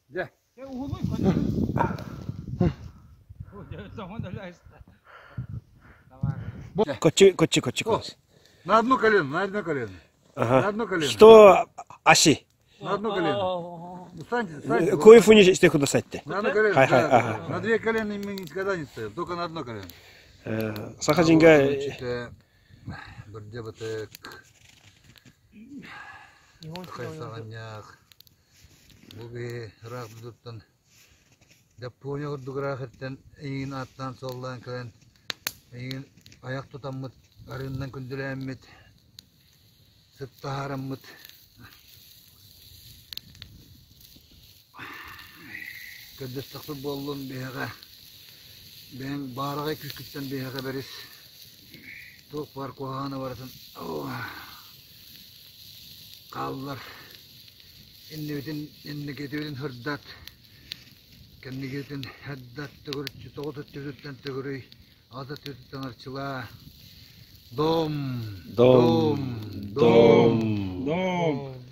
Дьэ. Кочи, кочи, кочи, кочи. На одно колено, на одно колено. Ага. На одно колено. Что аси? На одно колено. Ну, Встаньте, встаньте. こういうふうにしてくださいって。 На одно колено. はいはい да. ага. На две колена мы никогда не стоим, только на одно колено. サハジンが Бырдебатык, Хайсаганнях, Буги ыраах дудуттан Дьоппуоня курдук ыраах иттэн эйигин ааттаан-суоллаан кэлэн эйигин айах тутаммыт, арыыннан күндүлээммит, сыт таһаараммыт көрдөстөхпүт буоллун биһиэхэ бэйэҥ баараҕай күүскүттэн биһиэхэ бэрис туох баар куһаҕаны барытын хааллар иннибитин инникитибитин сырдат кэнникитин эрдат төгүрүччү тоҕус өттүбүтүттэн төгүрүй аҕыс өттүбүтүттэн арчылаа дом Дом, дом дом. Дом.